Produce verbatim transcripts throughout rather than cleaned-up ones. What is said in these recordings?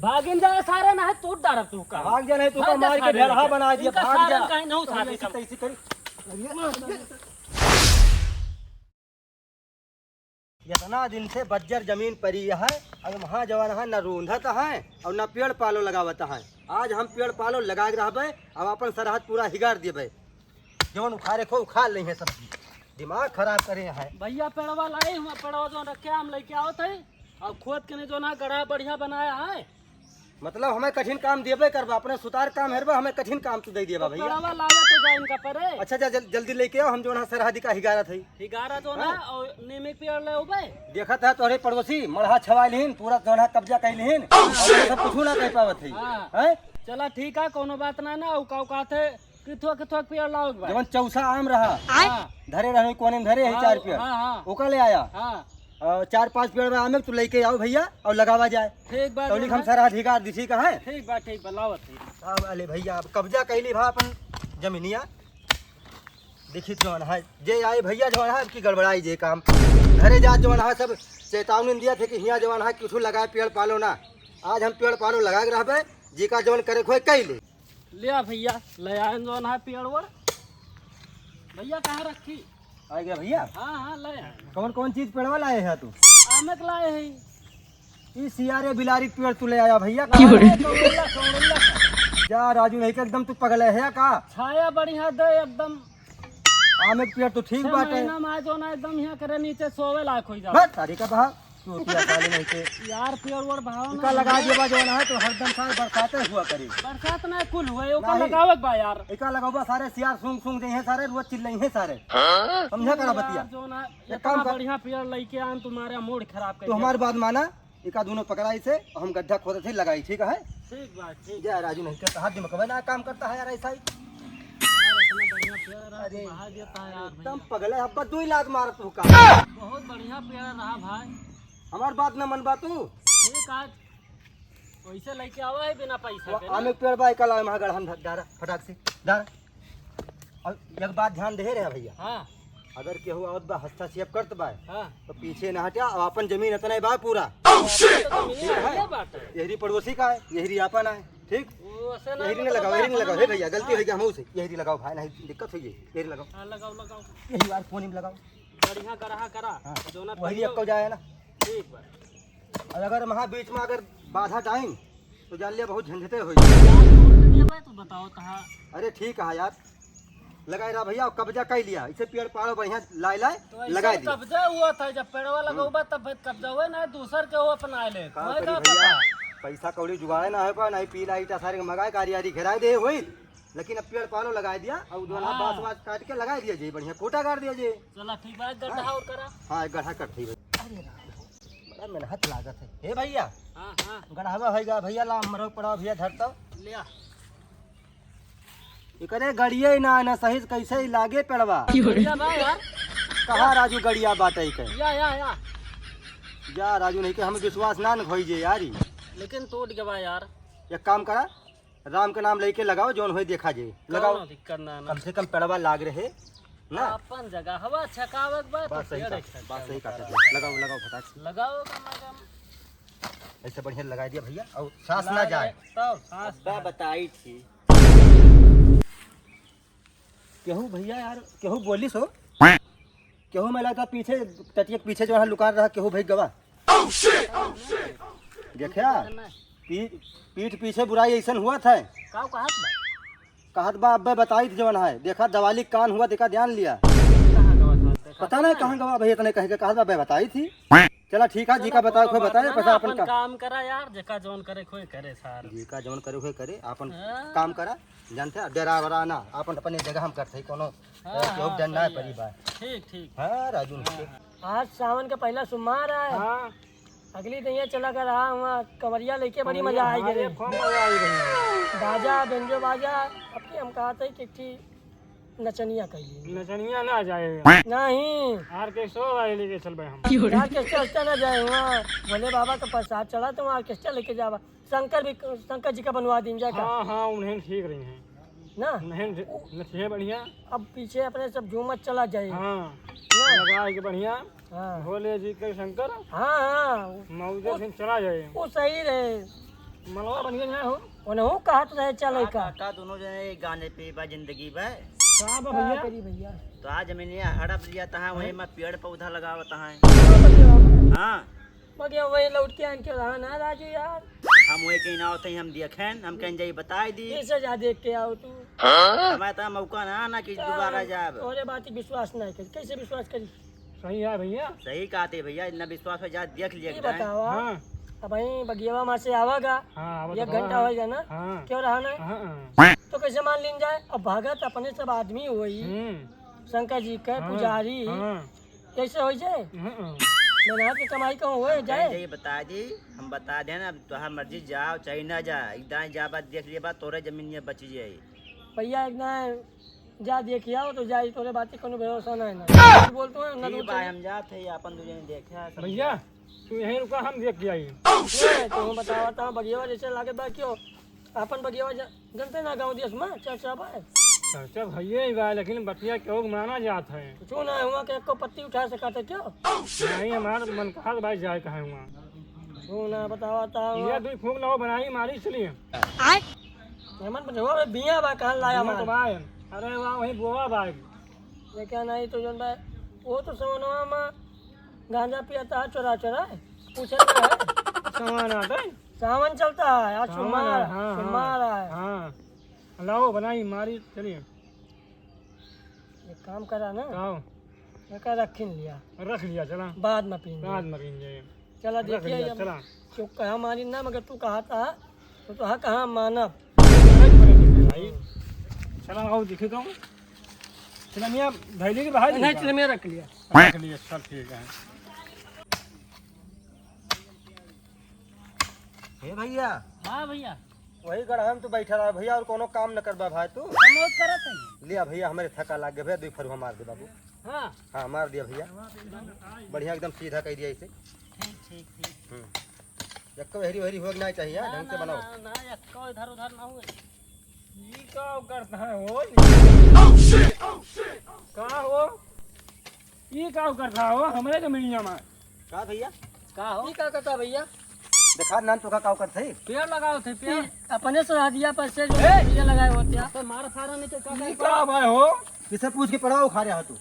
भागिन जाए सारे, ना है टूट डारब तू का। भाग जा, नहीं तू का भाग जा मार के सारे ढेरहा लेके। बना दिया, इनका भाग सारे जा। कहीं नहीं उठा तू दे ऐसी कब। तैसी करी। इतना दिन से बज्जर जमीन परी है, अब वहाँ जवन है न रूंधत है और न पेड़ पालो लगावत है। आज हम पेड़ पालो लगा के रहबे, अब अपन सरहद पूरा हिगार देबे। जवन उखाड़े को उखाड़ लेंगे सब, दिमाग खराब करे हैं। भैया पेड़वा लाए हुआ, पेड़वा जो रखे हम लेके आवत है और खोद के ने जो ना गढ़ा बढ़िया बनाया है। मतलब हमें कठिन काम देबे करबा, अपने सुतार काम हेरबा, हमें कठिन काम तू दे देबा तो भैया। पेड़वा लावे तो जा इनका परे। अच्छा जा जल, जल्दी लेके आओ, हम जो ना सरहदी का हिगारत है। हिगारा जो ना हाँ। और नीम के पेड़ ले उबे। देखत है तोहरे पड़ोसी मड़हा छवाइल हिन, पूरा जो ना कब्जा कैल हिन, और ये सब कुछ ना कह पावत है। हाँ। हैं? चला ठीक है, कोनो बात ना ना, उका उका थे किथुआ किथुआ के पेड़ लाओ एक बार। जवन चौसा आम रहा, हाँ। धरे रहे कोने में धरे है हाँ, चार पेड़, हाँ, हाँ। ओका ले आया। हाँ। और चार पांच पेड़ बा आमे के तू लेके आओ भैया और लगावा जाए। ठीक बा, तौली जो हम है। सरहद हिगार दी, ठीक है? ठीक बा, ठीक बा, लावत है। अब अले भैया, अब कब्जा कैली भा अपन जमीनिया। देखित जवन है, जे आए भैया जवन है, अब की गड़बड़ाई जे काम। घरे जात जवन है, सब चेतावनी दिया थे कि हियाँ जवन है, कुछ लगाए पेड़ पालो ना। आज हम पेड़ पालो लगा के रहबे, जी का जवन करे खोए कैले। लिया भैया, ले आए जौन है पेड़ ओड़। भैया, कहाँ रखी? आ गया भैया। हाँ, हाँ, ले आए। कौन कौन चीज पेड़वा लाए है तू? आमे के लाए है। ई सियारे बिलारी के पेड़ तू ले आया भैया। अरे, कौड़ुल्ला, कौड़ुल्ला का। जा राजू, नहीं के एकदम तू पगले है का? छाया बढ़िया दे एकदम। आमे के पेड़ तो ठीक छह बाटे। महीना में आज जौन है एकदम यहाँ करे नीचे सोवे लायक हो जाओ। बस, सारी का बहा। चूतिया साले नहीं के। यार, पेड़ ओड़ भाव इका ना लगा है। देबा जवन है तो हरदम साल बरसाते हुआ करे। बरसात ना कुल हुए, ओकर नहीं। लगावे के बा यार। इका लगौबा सारे सियार सूंघ सूंघ जइहें सारे, रोज चिल्लइहें सारे। हाँ? समझा करा यार, बतिया। जो ना, एक इतना काम कर। बढ़िया पेड़ लइके आन, तुम्हारा मूड खराब कर तो दिया। हमार बात माना, इका दोनों पकड़ा इसे, हम गड्ढा खोदत ही लगाई, ठीक है? ठीक बा, ठीक। जा राजू नहीं करता, हाथ दिमाग ना काम करता है यार ऐसा ही। यार, इतना बढ़िया पेड़ रहा, अरे, बहा देता है यार एकदम भैया। पगले, अब दो ही लात मारत हो का। बहुत बढ़िया पेड़ रहा भाई। हमार बात न मनबा तू। ठीक आज वैसे लेके आवा है बिना पैसा वो के ना। आमे के पेड़ बा, इका लावे महा गढ़ा में डारा, फटाक से, डारा। और एक बात ध्यान दे रहे भैया। हाँ। अगर केहू आवत बा, हस्तक्षेप करत बा, हाँ। तो पीछे ना हटिया, और अपन जमीन इतना ही बा पूरा। Oh, shit! तो जमीन ठीक है? ये बात है। यहरी पड़ोसी का है, यहरी आपन है, ठीक? वो ऐसे ना यहरी ने मतलब लगाओ, यहरी ने बात लगाओ, हे ना। भैया, गलती हाँ। हो गया, हम उसे, यहरी लगाओ भाई, नहीं दिक्कत हो गई, यहरी लगाओ। हाँ, लगाओ, लगाओ। यही बार फोन में लगाओ। बढ़िया गढ़ा करा, हाँ। जो ना वही पियो। अक्को जाए ना। ठीक बा। और अगर वहाँ बीच में अगर बाधा डाइन, तो जान लिया बहुत झंझटे होई। यार, छोड़ दे दिया भाई, तू बताओ कहाँ। अरे ठीक है यार, लगाए रहा भैया, कब्जा कर लिया, इसे पेड़ पाड़ो बढ़िया लाए लाए तो ऐसे लगाए दिया। कब्जा हुआ था, जब पेड़वा हम्म। लगौबा तब फिर कब्जा हुआ ना, दूसर के वो अपना ले। का मैं करी का भैया, पता? पैसा कौड़ी जुगाड़े ना हो पा, नहीं पीला ईटा सारे के मंगाए, कारी आरी घेराए दे होई, लेकिन अब पेड़ पालो लगाए दिया, और जो ना हाँ। बांस वास काट के लगाए दिया जी, बढ़िया कोटा गाड़ दिया जी। चला ठीक बा, एक गड्ढा हाँ। और करा। हाँ, एक गड्ढा कर दी भाई। अरे राम, बड़ा मेहनत लागत है। हे भैया, हाँ, हाँ। गढ़ावा होइगा भैया, ला मरो पड़ा भैया धरता। लिया। एकरे गड़िए ना, ना सही से कैसे ही लागे पेड़वा। लिया बा यार। कहाँ राजू गड़िया बाटे के? या, या, या। जा राजू, नहीं के हमें विश्वास ना न होई जे यारी। लेकिन टूट गवा यार। एक काम करा, राम के नाम लेके लगाओ, जौन होई देखा जे। लगाओ। कौनो दिक्कत ना, ना। कम से कम पेड़वा लाग रहे ना। अपन जगह हवा छकावे के बाद बस सही पेड़ कहा, एक बस सही कहा। लगाओ, लगाओ फटाक से। लगाओ कम से कम। ऐसे बढ़िया लगा दिया भैया, और सांस ना जाए। तब सांस अब्बा ना। बताई थी। केहू भैया यार, केहू बोली सो। केहू में लगा पीछे, टटिया के पीछे जो है लुका रहा, केहू भाई गवा। देखा? पी-, पीठ पीछे बुराई ऐसन हुआ था। का कहत बा? कहत बा, अब्बे बताई थी जवन है। देखा, दवाली कान हुआ, देखा, ध्यान लिया। कहाँ गवा था? देखा पता नहीं कहाँ गवा भाई, इतने कह के कहत बा, अब्बे बताई थी। चला ठीक है, जी का बताओ, कोई बताए, पैसा अपन अपन का। काम करा यार, जेका जौन करे, कोई करे सार। जी का जौन करे, कोई करे, अपन हाँ। काम करा। जानते हैं, डरा वरा ना, अपन अपने जगह हम करते हैं, कोनो हाँ, केहू हाँ, डर ना सही पड़ी है। बा। ठीक, ठीक। हाँ, राजू, हाँ, ठीक। हाँ। आज सावन का पहला सोमवार है। हाँ। अगली दहिया चला कर रहा हुआ, कवरिया लेके बड़ी कवरिया, मजा आई हाँ, गई। ये खूब मजा आई गई। बाजा, बेंजो बाजा, अब की हम कहा थे कि एक ठी नचनिया कहिए। नचनिया ना जाए। नहीं। ऑर्केस्ट्रा वाले लेके चलबे हम। ऑर्केस्ट्रा, ऑर्केस्ट्रा ना जाए, वहाँ भोले बाबा का प्रसाद चढ़ा तो वहाँ ऑर्केस्ट्रा लेके जावा। शंकर भी, शंकर जी का बनवा दीन जाए का? हाँ, हाँ, उन्हें ठीक रही हैं। ना? उन्हें नचिए बढ़िया। अब पीछे अपने सब झूमत चला जाए। हाँ, ना? लगा के बढ़िया। हाँ। भोले जी के शंकर। हाँ, हाँ। मौजा वो, से चला जाए। वो सही रहे। मनवा बनिया ना हो। ओनहु कहत रहे चले का? का, का दोनों जने एक गाने पे बा जिंदगी बा। का बा का भैया? करी भैया? तो आज जमीनिया हड़प लिया तहाँ, वही हैं? में पेड़ पौधा लगावत हैं। का बगिया में? हाँ। बगिया वही लौट के आन के रहा ना राजू यार। हम वही कहीं ना होते, हम देखें, हम कहीं जाई बताई दी। कैसे जा देख के आओ तू? हमें तो मौका ना, ना कि का दोबारा जाब। तोरे बात ही विश्वास ना करी, कैसे विश्वास करी? सही है भैया। सही कहते भैया, इतना विश्वास हो जा, देख लिया ये एक दाएं। बतावा, हाँ। अब वहीं बगियावा में से आवागा, हाँ, आवा एक तो घंटा बा। हो गया ना, हाँ। क्यों रहा ना? हाँ, हाँ। तो कैसे मान लीन जाए? अब भगत अपने सब आदमी होई, हम्म। शंकर जी के हाँ, पुजारी, हाँ। कैसे हो जाए? हाँ, हाँ। मेहनत के कमाई कहूँ हो जाए? जाए, बता दी, हम बता दें ना, अब तोहार मर्जी, जाओ चाहे ना जा, एक दाएं जा, बात देख लिया, बात तोरे जमीन ये बची जाए। भैया, एक दाएं जा देख आओ तो जाई, तोरे बात के कोनो भरोसा ना है ना। तू बोलतो है ना, ठीक तू बा, चली। हम जात है, अपन दू जने देखे हैं, सब भैया, तू यहीं रुका, हम देख के आई। ए, तो हम बतावा था, बगियावा जैसे लागे बा क्यों? अपन बगियावा जा-, जनते ना गाँव देश में चर्चा बा। चर्चा भैया ही बा, लेकिन बतिया केहू के माना जात है। कुछो ना हुआ कि एको पत्ती उठा सकत है क्यों? नहीं, हमार मन कहा भाई जाए कहाँ हुआ। कुछो ना बतावा था ये हुआ। दुई फूंक लाओ, बनाई मारी चलिए। आय। एमन पर जवाब है, बिया बा, कहाँ लाया हिम्मत मार? बा है। अरे वाह, वही बोवा बा। ये क्या नहीं तो जौन बा, वो तो सवनवा में गांजा पियता है, चोरा चोरा। पूछे तो है। सावन आता है। सावन चलता है, आज सावन सोमवार, है, हाँ, सोमवार हाँ। है। हाँ। लाओ, बनाई, मारी, चलिए। एक काम करा ना। आओ। एका रखिन लिया। रख लिया, चला। बाद में पीएंगे। बाद में पीएंगे। चला, रख देखिए, लिया, अब चला। क्यों कहा मानी ना, मगर तू कहा था, तो, तो हाँ कहा मानब। भाई, चला, आओ, देखे तो। चला, मियाँ, धैली के बाहर नहीं, निकाल। चला, मैं रख लिया। रख लिया, चल, ठीक है। हे भैया। हाँ भैया। वही गड़हा में तू बैठा रहा भैया, और कोनो काम न करबा भाई तू। हम लोग करत है। लिया भैया, हमारे थका लाग गए भैया, दुई फरुहा मार दे बाबू। हाँ। हाँ, मार दिया भैया। बढ़िया एकदम सीधा कह दिया इसे। ठीक, ठीक, ठीक। हम्म। यक्को हेरी वेरी होए के ना चाहिए, हाँ, ढंग से ना, बनाओ। ना, ना, यक्को इधर उधर ना हुए। ई का करता है हो? का हो? ई का करता हो हमरे जमीनिया में? का भैया? का हो? ई का करता भैया? देखा नान तो का, का करत है? पेड़ लगाओ थे, पेड़। ई अपने से हदिया पर से जो ए! पेड़ लगाए होते हैं। तो मार सारा नहीं तो का ई का भाई हो? किसे पूछ के पड़वा उखाड़े हा तू?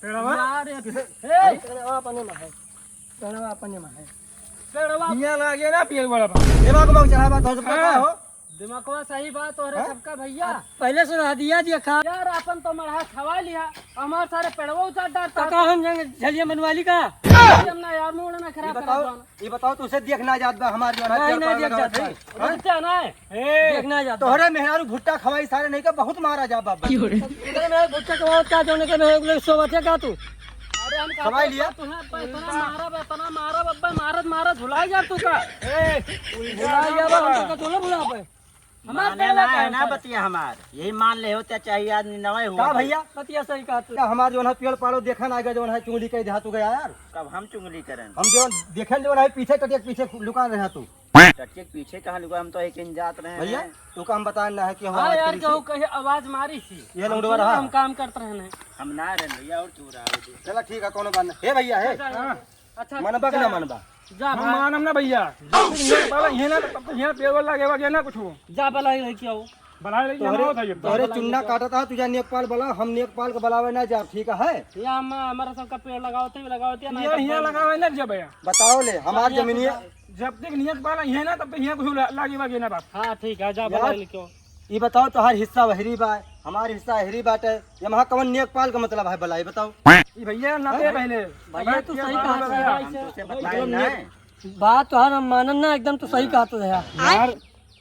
पेड़वा? यार, ये किसे? ए! अरे, पेड़वा अपने में है। पेड़वा अपने में है। पेड़वा। हियां लागे ना पेड़ बड़ा बा। दिमाग में चढ़ा बा, तो सबका हाँ। का हो? दिमागवा सही बात हो रहे हाँ? सबका भैया। पहले से हदिया दिया खा। यार, अपन तो मरहा खवा लिया, हमार सारे पेड़वा उचार डालता। तो का हम जाएंगे झलिया मनवाली का? हम ना यार, मूड ना ये खराब बताओ, करा। ये बताओ, तुझसे देख ना जात बा हमार जो है, नहीं, पेड़ नहीं पाला देख जात लगावत बा। है। हाँ? रुकते हैं ना। ए, देख ना जात बा। तोहरे मेहरारू भुट्टा खवाई सारे नहीं का बहुत मारा जा बाबा। इधर मेहरारू भुट्टा खवावत का, जोने के मेहरारू लोग सोवत है का तू? अरे हम खवाई लिया? तुम्हें इतना मारब, इतना मारब, अब्बे मारत मारत भुला जा तू का? ए, भुला जा बा, हम तो का तोला भुला पे। हमार माने पेला ना का है ना ऊपर? बतिया हमार। यही मान ले होते चाहिए आदमी नवाई हुआ का भाई। भैया? बतिया सही कहा तू। का हमार जो है पेड़ पालो देखा ना गया, जो है चुंगली कह देहा तू गया यार। कब हम चुंगली करन? हम जो देखे जो है पीछे टटिया के पीछे लुका रहा तू। टटिया के पीछे कहाँ लुका? हम तो एक दिन जात रहे भैया, हैं। तू का हम बताए ना है कि हम हाँ आवाज यार, करी जो थी। कहे आवाज मारी थी। ये हम लौंडवा सुने रहा। हम काम करत रहे हैं। हम ना रहे भैया, और तू रहा हो तू। चला ठीक है, कोनो बात ना। हे भैया, हे। अच्छा, हाँ। अच्छा, मनबा कि ना जा, मनबा? जा हम भाई। मानम ना भैया। जब तक नेक पाला इहे ना, तब तक यहाँ पेवर लागे वागे ना कुछ हो। जा भलाई लेके आओ। भलाई लेके तोहरे, आओ भाई। तोहरे चुन्ना काटत हा, तुझा नेकपाल बला, हम नेकपाल के बलावे ना जाब, ठीक है? ये हम, हमारा सबका पेड़ लगावते ही लगावते हैं, नहीं ये तो यहाँ पेड़ लगावे ना जब भैया। बताओ ले, हमार ये जमीनिया। तो जब तक नेकपाल इहे ना, तब तक यहाँ कुछ ला-, लागे वागे ना बाप। हाँ, ठीक है, जा यार, भलाई लेके आओ। ई बताओ, तोहार हिस्सा वहरी बा, हमार हिस्सा हरी बाटे, ये महा कवन नेकपाल का मतलब है भला, ये बताओ। ई भैया ना दे हैं? पहले। भैया, तू सही कहा था। हम तो उसे बताए ना। बात तोहार हम मानन ना, एकदम तू सही कहा था यार। यार,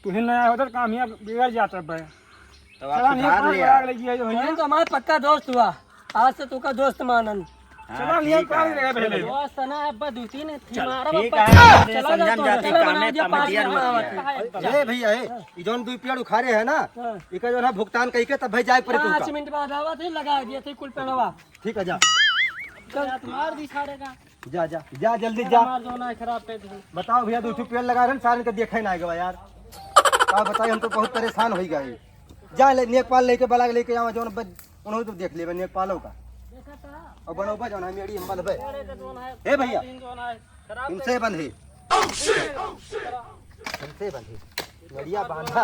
तुहे नया होता काम यहाँ बिगड़ जाता है। तो चला, आप सुधार नेकपाल लिया। बना के लेके आइए भैया। नहीं तो हमारे पक्का दोस्त हुआ, आज से तू का दोस्त मानन। हाँ, चला, ठीक नेकपाल है। ले पहले। दोस्त ना, अब दो तीन थी चल, मारा ठीक बापा। है, चला जा समझन तू, जाती चला काम बना है, दिया पाँच कमेटियाँ मिनट में होती है। आवा। ए भैया, ए, ई जौन दुई पेड़ उखाड़े है ना, हाँ। इका जौन है भुगतान कइके तब भाई जाए पड़े पाँच तुमका। मिनट बाद आवा थे, लगा दिया थे कुल पेड़वा। ठीक है, जा। चल। यार, मार दी सारे का। जा, जा, जा, जल्दी जा। हमार जौन है खराब कर दी। बताओ भैया, दो ठो पेड़ लगा रहे हैं, सारे के देखे ना गवा यार। का बताई, हम तो बहुत परेशान हो गए। जा ले, नेकपाल लेके बला के लेके आवा, जौन बच-, उन्होंने तो देख लेबे नेकपालों का। देखा था? और बनौबा जौन है, मेड़ी हम बंधबे। पेड़े का जौन है, हे भैया, तीन जौन है, खराब इनसे कर बंधे। हमसे बंधी। नड़िया बांधा।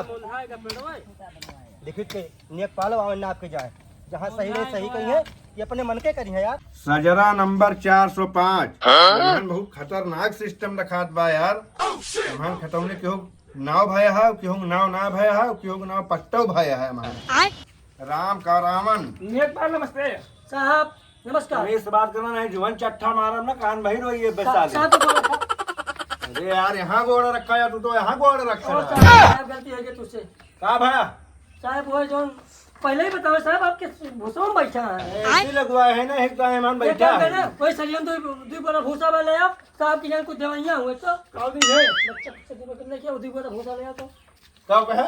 लिखित के नेक पालो आवे नाप के जाए। जहाँ सही रहे, सही कही है, ये अपने मन के करी है यार। सजरा नंबर चार सौ पाँच। हाँ? इन्हन बहुत खतरनाक सिस्टम रखात बा यार। हमार खतौने केहू नाव भया है, केहू नाव ना भया है, केहू नाव पट्टो भया है हमार। राम का रावण। नेक पाल नमस्ते। साहब, नमस्कार। तमीज से बात करना नहीं, जुवन चट्ठा मारब ना, कान बहिर होई ये साहब, बेसाली। साहब तो बोला था। अरे यार, यहाँ गोड़ रखा है, तू तो यहाँ गोड़ रखा और है। साहब, साहब, गलती हो गई तुझसे। का भया? साहब, वो जो पहले ही बताओ साहब, आपके भूसवा में बैठा है। एसी लगवा है ना, एक तो मेहमान एक बैठा काम है। करना, वही सरियम दो, दो बोरा भूसा वाले आप, साहब की जान कुछ दवाइयाँ हुए तो। कौन दिन है? बच्चा, बच्चा, दो बोरा लेके आओ, दो बोरा भूसा ले आओ तो। का कहे?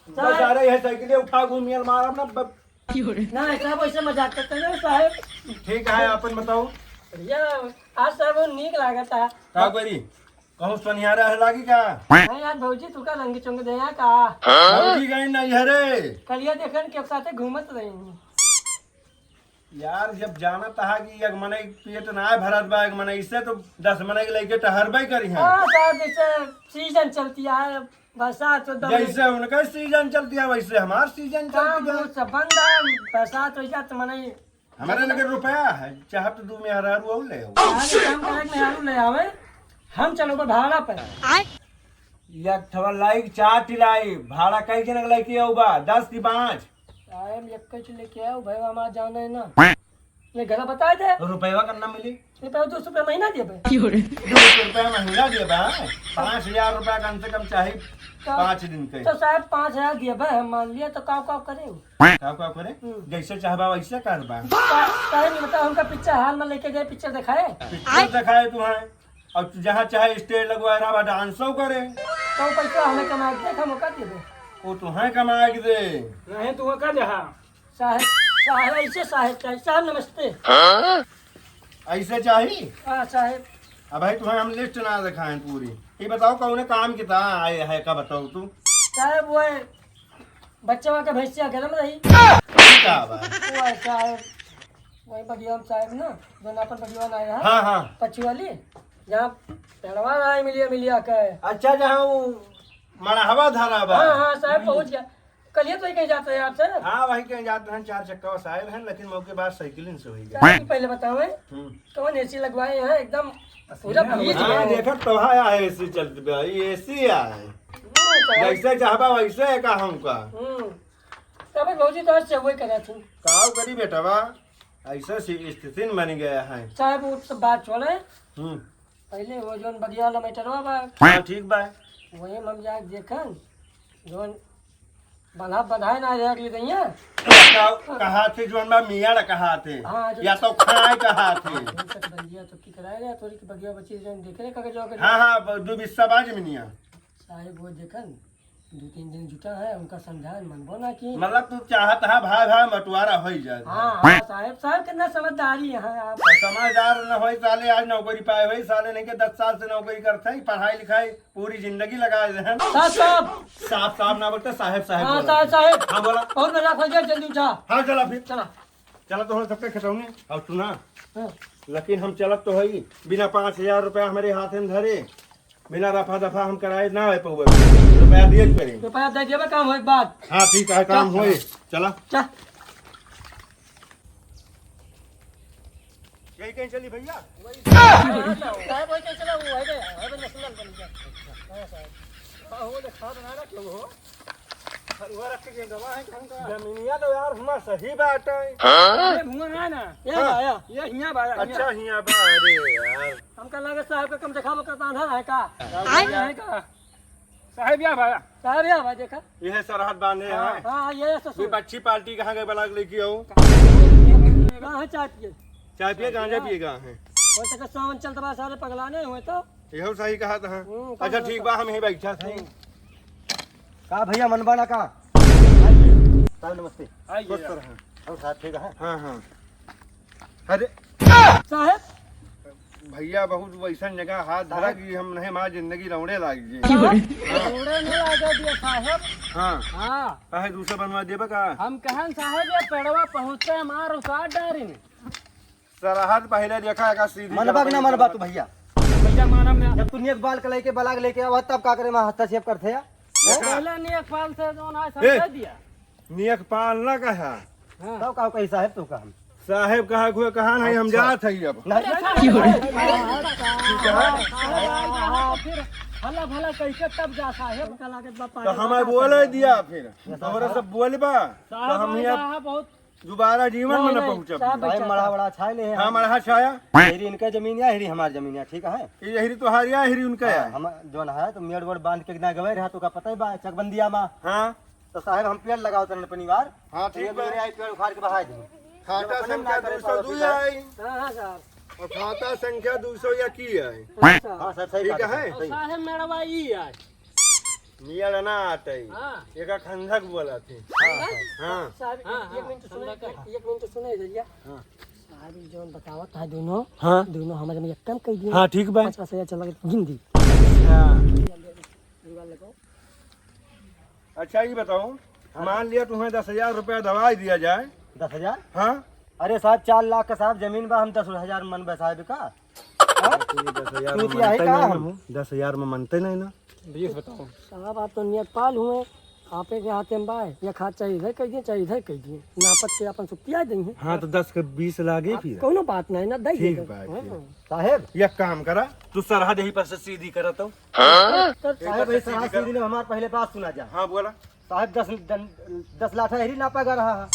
साहब। बस आ रही है साइकिल उठा घूमियल मारब ना ब- ना, साहब, ऐसे मजाक करते हैं, साहब। ठीक है, अपन बताओ। बढ़िया, आज साहब, वो नीक लागत है। का करी? कहूँ सोनिहारा है लागी का? नहीं यार, भौजी, तू का रंग चुंग दे यहाँ का? भौजी गई नहीं है रे। कलिया देखन के साथे घूमत रही। यार, जब जानत हा कि एक मनई पेट ना भरत बा, एक मनई से तो दस मनई के लेके टहरबे करी है। हाँ, साहब, जैसे सीजन चलती है, बरसात तो दम जैसे उनका सीजन चलती है, वैसे हमार सीजन काम चलती है। वो सब बंद है, बरसात हो जात तो मनई हमारे लगे रुपया है, चाहब तो दू मेहरारू और ले आओ। अरे, काम करे के मेहरारू ले आवे, हम चलो को भाड़ा पर। एक ठवा लाइक, चार टिलाई, भाड़ा कई जन के लेके आऊ बा, दस की पाँच? साहब, एक कई लेके आओ, भाई, हमारा जाना है ना। ये गला बताए दे। रुपया कन्ना मिली? रुपया दो सौ रुपया महीना दिए बे। दो सौ रुपया महीना दिए बा, पाँच हजार रुपया कम से कम चाही, का? पाँच दिन के। तो साहब, पाँच हजार दिए बे, हम मान लिया, तो का, का करे? का, का करे? हम्म। जैसे चाहबा वैसे करबा। का, काहे नहीं, मतलब, हमका पिक्चर हाल में लेके जाए, पिक्चर दिखाए? पिक्चर दिखाए तुम्हें, और तू जहाँ चाहे स्टेज लगवाए रहा, डांसो करे। तो पैसा हमें कमा के देख, हम ओका देबे। वो तुम्हें कमा के दे। नहीं, तू ओका दे, हाँ। साहेब, साहेब, ऐसे साहेब चाहिए। साहेब, नमस्ते। ऐसे चाही? हाँ, साहेब। अब भाई, तुम्हें हम लिस्ट ना दिखाएं पूरी। ये बताओ, कौने काम की था आए है, का बताओ तू? साहेब, वो है, बच्चवा के भैंसिया गरम रही। का बा? वो है, साहेब, वही बगिया में, साहेब, ना, जो ना अपन बगिया ना आया। हाँ, हाँ। पच्ची वाली, जहाँ पेड़वा रहा है, मिलिया, मिलिया के। अच्छा, जहाँ वो मड़हवा धरा बा। हाँ, हाँ, साहेब, पहुँच गया। कलिए तो ही कहीं जाते हैं आपसे। हाँ, वही कहीं जाते हैं, चार चक्का वसायल हैं, लेकिन मौके बाद साइकिलिन से हुई गया। साहब, पहले बताओ, हैं? हम्म। कौन एसी लगवाए हैं? एकदम पूरा पसीना फ्रीज हुआ है। हाँ, देखत तो है, एसी चलत बा, ये एसी है। हम्म, साहब। जैसे चाहबा वैसे है का हमका। हम्म। तब भौजी तो आज से वही करा थी। का करी बेटवा, ऐसा सी स्थिति बन गया है। साहब, वो सब बात छोड़े। हम्म। पहले वो जोन बगिया वाला मैटरवा बा। हाँ, ठीक बा। वही हम जाके देखन, जोन बंधा बंधाए ना रह गई गइया। का-, कहा थे जोन बा मियाँ ना कहा थे। हाँ, जो या तो खाए कहा थे। हाँ, जो तक बंदिया तो की कराए रहे, थोड़ी की बगिया बची जोन देख रहे, कगे जो के हाँ, हाँ, ब-, दो बिस्सा बाज मिनिया। साहेब वो देखन, दो तीन दिन जुटा है, उनका समझाए, मनबो ना की। मतलब, तू चाहत है, भाई, भाई, बंटवारा होई जाए। हाँ, हाँ, साहेब, साहेब, कितना समझदारी है आप। और समझदार न होई, साले, आज नौकरी पाए होई, साले, नहीं के दस साल से नौकरी करते हैं, पढ़ाई लिखाई पूरी जिंदगी लगा दे हैं। साहब, साहब। साहब, साहब ना बोलते, साहेब, साहेब हाँ, बोला। साहेब, साहेब। हाँ, बोला। बहुत मजाक हो गया, जल्दी उठा। हाँ, चला फिर। चला। चला तो हम सबके खिलौने, और सुना, हाँ। लेकिन हम चलत तो हई, बिना पाँच हजार रुपया हमारे हाथ में धरे, बिना रफा दफा हम कराए ना आए पउबे। रुपया दिए के पड़ी। रुपया दे देबे, काम होए के बाद। हाँ, ठीक है, काम होए। चला। चल। यही कहीं चली भैया? वही। साहब, वही कहीं चला, वो है बे, है बे, नेशनल बन गया। हाँ, साहब। हाँ, वो देखा बना रहा, क्यों हो? फरुआ रख के गवा है कौन का? जमीनिया तो यार हुआ सही बात है। हाँ? ये हुआ ना ना। ये हाँ। आया। ये हिया बाया, अच्छा, हिया। हिया बा, अरे यार। हमका लगे साहब का कम देखा बकर बांधा है का? आए? है का? साहब या भाया। साहब या भाई देखा। ये है सरहद बांधे हाँ, हैं। हाँ, ये ससुर। ये बच्ची पार्टी कहाँ गए बलाक लेके आओ? कहाँ है चाय पिए? चाय पिए, गांजा पिए कहाँ है? हो सके सावन चलत बा, सारे पगलाने हुए तो। यहो सही कहा था। हम्म, अच्छा, ठीक बा, हम यहीं बैठा थे। हम्म। का भैया, मन बना का? साहब, नमस्ते। आइए। स्वस्थ रहें। और साहब, ठीक है? हाँ, हाँ। अरे। साहब। भैया, बहुत वैसन जगह हाथ धरा साहब। कि हम नहीं, हमार जिंदगी लौड़े लाग गई। साहब, हाँ। लौड़े न लागे दिया, साहब। हाँ। हाँ। काहे, दूसरा बनवा देबे का? हम कहन, साहब, ये पेड़वा पहुँचते हमार उतार डारिन। सरहद पहिले देखा है का सीधी मनबा कि ना मनबा तू भैया? जमाना में जब तू नेकपाल के लेके, बलाग लेके आवा, तब का करे, वहाँ हस्तक्षेप करते हैं? हैं? पहले नेकपाल से जौन है, ए! समझा दिया। नेकपाल ना कहा। हाँ। तब का कही साहेब, तू कहा हम? साहेब कहा, कोई कहा नहीं, हम अच्छा। जात हई अब। नहीं। अच्छा। ठीक है। फिर हल्ला भला कह के तब जा साहेब। तो हमें बोले दिया फिर। तोहरा सब बोलबा, तो साहब हम यहाँ कहा बहुत दोबारा जीवन में नहीं, न नहीं, पहुँचब। साहब भाई, बच्चा मड़ा था। बड़ा छाए ले हैं हाँ, हम। मड़ा छाया। हेरी इनका जमीन या, हेरी हमार जमीन या, ठीक है? ये हेरी तोहार या, हेरी उनका हाँ, या। हम जौन है, तो मेड़ वेड़ बांध के ना गवे रहा, तो का पता ही बा, चकबंदिया मा। हाँ। तो साहेब, हम पेड़ लगाओ तन पनिवार। हाँ, तो ठीक ये बा। मेरे आई पेड़ उखाड़ के बहा दी। खाता जब अपने संख्या ना करे दो सौ दो पावे आई। हाँ, हाँ, साहब। और खाता संख्या दो सौ एक ही आई। अच्छा। हाँ, सर, सही ठीक बात है, है। सही। और साहेब मेड़वा ई आई। मियाँ ना आते ही। हाँ। एका खंधक बोला थे। हाँ। हाँ। साहब, हाँ, एक हाँ, मिनट सुने, खंधक। एक, एक मिनट सुने, भैया। हाँ। साहब, ई जौन बतावत है दोनों, हाँ। दोनों हमारे में एक काम कर दिए। हाँ, ठीक बा। पाँच, पाँच हजार चला के गिन दी। अच्छा। दीवार लगाओ। अच्छा, ये बताओ, हाँ। मान लिया तुम्हें दस हजार रुपया दवाई दिया जाए। दस हजार? हाँ। अरे साहब, चार लाख का साहब जमीन बा, हम दस हजार मन बा साहब का? हाँ? तू दस हजार तू में क्या है, मनते कहाँ नहीं हम? ना, दस हजार में मनते नहीं ना। भैया बताओ। साहब, आप तो नेकपाल हुए, आपे के हाथे में बा, एक हाथ चाहे इधर कह दिए, चाहे इधर कह दिए, नापत के अपन सुखिया देंगे। हाँ, तो दस के बीस लागे आप फिर। कौनो बात नहीं ना, दे ठीक देंगे। बा, हाँ। ठीक। साहेब। एक काम करा, तू सरहा देही पर से सीधी करा तो। हाँ? साहेब, भाई, सीधी सरहा करा। सीधी ने हमार पहले बात सुना जा। हाँ, बोला। साहेब, दस, दन-, दस लाठा हेरी नापा गा रहा है,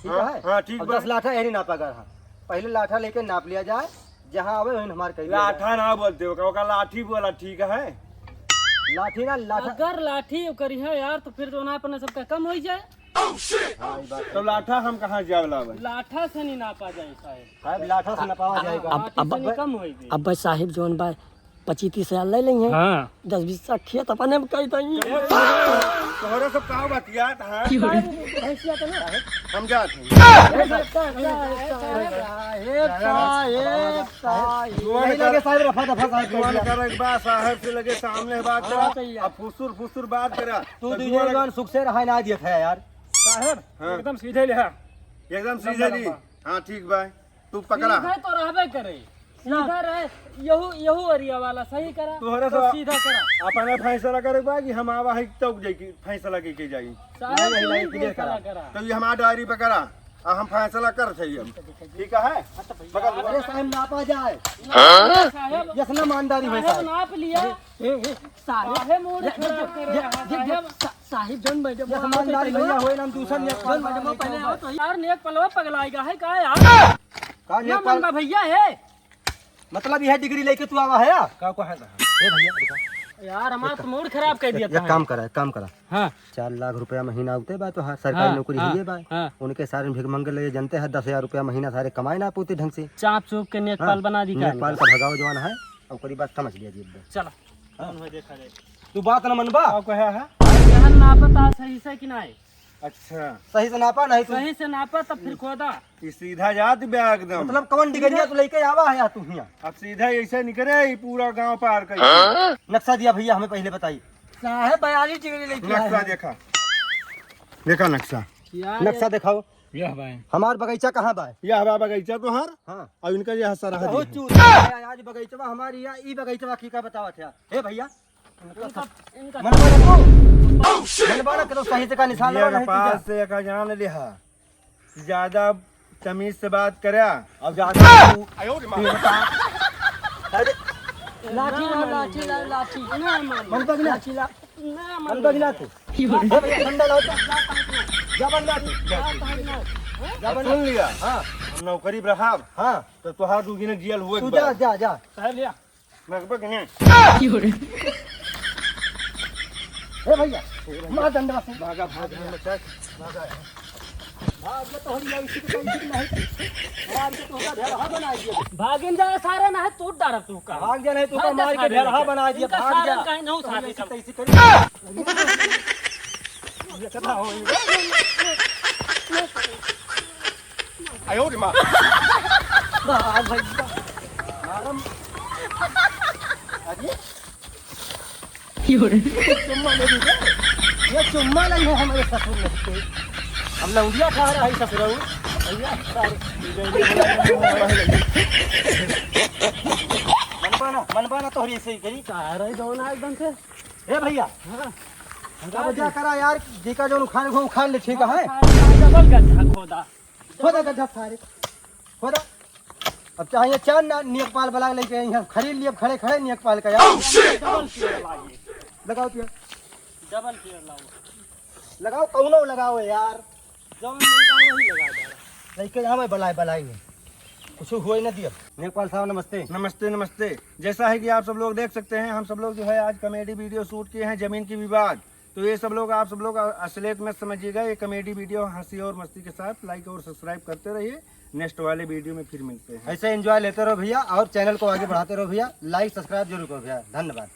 ठीक हाँ, है? हाँ, ठीक अब बा। दस लाठा हेरी नापा गा रहा। पहले लाठा लेके नाप लिया जाए, जहाँ आवे वहीं हमार कह दिया जाए। लाठा ना बोलते हो, ओका लाठी बोला, ठीक है? लाठी ना, लाठा। अगर लाठी करी है यार, तो फिर जो ना अपने सबका कम हो जाए। हाँ, ये बात तो है। लाठा हम कहाँ जावे लावे? लाठा से नहीं नापा जाए साहेब। साहेब, लाठा से नापावा जाएगा। अब, लाठी अब, से नहीं अब, कम होई। अब भाई साहेब जौन बा, पच्चीस तीस हजार ले लेंगे। हाँ। दस बीस का खेत अपने में कई देंगे। तोहरे सब का बतियात है? भैंसिया तो ना। हम जात हैं। साहेब, साहेब, साहेब। जुआन नहीं लगे कर, साहेब, रफा दफा साहेब जुआन कर दिया। कर एक बार साहेब से लगे सामने बात करा। हाँ, सही है। अब फुसुर फुसुर बात करा। तू तो दीदी जुआन जवान सुख से रहा ना दिया था यार। साहेब, हाँ। एकदम सीधे लिहा। एकदम सीधे ली। हाँ, ठीक बा। तू पकड़ा। सीधा तो रहबे करे। सीधा रहे, यहू, यहू अरिया वाला सही करा, तोहरे तो से सीधा करा। अपने फैसला करे बा कि हम आवा है तब जाई कि फैसला के, के जाई। साहब, नहीं, तू नहीं, ही नहीं, फैसला करा। करा। तो ये हमारा डायरी पे करा, आ हम फैसला कर सही हम। ठीक है? हाँ, तो भैया, मगर अरे साहब, नापा जाए। ना, साहब, यस ना ईमानदारी हो साहब, साहब। नाप लिया। ए, ए, साहेब, काहे मूड ये, ये, खराब करे ये, रहा, ये, ये, साहेब? सा-, साहेब, जौन मैडम ये वो सामान आवत डाल है, भैया, होए ना, हम दूसरा नेक जौन पाल मैडम वो बनाए पहले खाएंगे। आवत है। यार, नेक पलवा पगलाएगा है, का यार? का ना नेक पाल? मनबा भैया है। मतलब, यह डिग्री लेके तू आवा है या? का, का है, का है? ए भैया, रुका। यार, हमारा एक तो मूड खराब कर दिया एक था। काम करा, एक काम करा। हाँ। चार लाख रुपया महीना उते बा, तो हाँ, सरकारी हाँ, नौकरी हाँ, ही है बा। हाँ। उनके सारे भिख मंगे लगे, जनते हैं, दस हजार रुपया महीना सारे कमाए ना पोते ढंग से। चाप चुप के नेकपाल हाँ, बना दी का नेकपाल इनका? का भगाओ जवान है, ओकरी बात समझ लिया जी एकदम। चला। हाँ। कौन हो देखा जाए। तू बात न मनबा? का कहे है? यार नापा ता सही से कि नाई? अच्छा। सही से नापा नहीं तू? सही से नापा तब फिर खोदा। ई सीधा जात बे एकदम। मतलब कौन डिगरिया तू लेके आवा है तू हियां? अब सीधा ऐसे निकले ई पूरा गांव पार कर। हाँ? नक्शा दिया भैया हमें पहले बताई। साहब बयालीस डिग्री लेके आए नक्शा हैं। देखा। देखा नक्शा। क्या नक्शा है? दिखाओ। यह भाई। हमार बगीचा कहाँ बा? यह बा बगीचा तोहार? हाँ। और इनका यह सरहद बहुत है। चूत है, आज बगीचवा हमारी या, ई बगीचवा की का बतावत है? हे भैया, इनका, इनका मनवा ना तू। मनवा ना करो, सही से का निशान ये लगा नहीं पास तुझे। से का जान लिहा। ज्यादा तमीज से बात करे। अब ज्यादा तू, तू बता। अरे, लाठी ला, लाठी ला, लाठी। ना, ना, ना। मनवा कि ना? लाठी ला। ना, मन बगना तू। हे भैया, ठंडा लाओ तो। जा बगना तू। जा बगना। सुन लिया? हाँ। नौकरी पर रहा। हाँ। तो तोहार दू दिन जेल हुए तू जा, जा, जा। साहब लिया। लगभग नहीं। हे भैया, मार डंडा से। भागा, भागा, भागा। भाग जा तो हम लोग इसी को कहीं नहीं। मार के तो होगा, घर हा बना दिया। भागिन जा सारे ना है, तू डर तू का। भाग जा नहीं तू का, भाग जा मार के सारे घर हा लेके। बना दिया, इनका भाग सारे जा। कहीं नहीं उठा दे। तैसी करी। ये कथा हो गई। आयो रे माँ। भाग भाई। मारम। अरे। चुम्मा ले लीजिए। ये चुम्मा नहीं है हमारे ससुर में से। हम लौंडिया खा रहा है ससुर। भैया, सारे। ना, मनबा ना तोहरी ऐसे ही करी। का रही दो ना एकदम से। ए भैया, हाँ। का बजा करा यार, जी का जौन उखाड़, उखाड़ ले, ठीक है? डबल गड्ढा खोदा। खोदा गड्ढा सारे, खोदा। अब चाहे चार ना नेकपाल बलाग लेके आई, हम खरीद लिए, अब खड़े खड़े नेकपाल का यार। डबल पेड़ लागे। लगाओ पेड़, डबल पेड़ लाओ। लगाओ, कौनो लगाओ यार। जौन मिलता वही लगा दे। लेके यहाँ मैं बलाए, बलाएंगे, कुछ हुए ना दिया। नेकपाल साहब नमस्ते। नमस्ते, नमस्ते। जैसा है कि आप सब लोग देख सकते हैं, हम सब लोग जो है आज कॉमेडी वीडियो शूट किए हैं जमीन की विवाद। तो ये सब लोग, आप सब लोग असलियत में समझिएगा, ये कॉमेडी वीडियो हंसी और मस्ती के साथ लाइक और सब्सक्राइब करते रहिए। नेक्स्ट वाले वीडियो में फिर मिलते हैं। ऐसे एंजॉय लेते रहो भैया, और चैनल को आगे बढ़ाते रहो भैया। लाइक सब्सक्राइब जरूर करो भैया। धन्यवाद।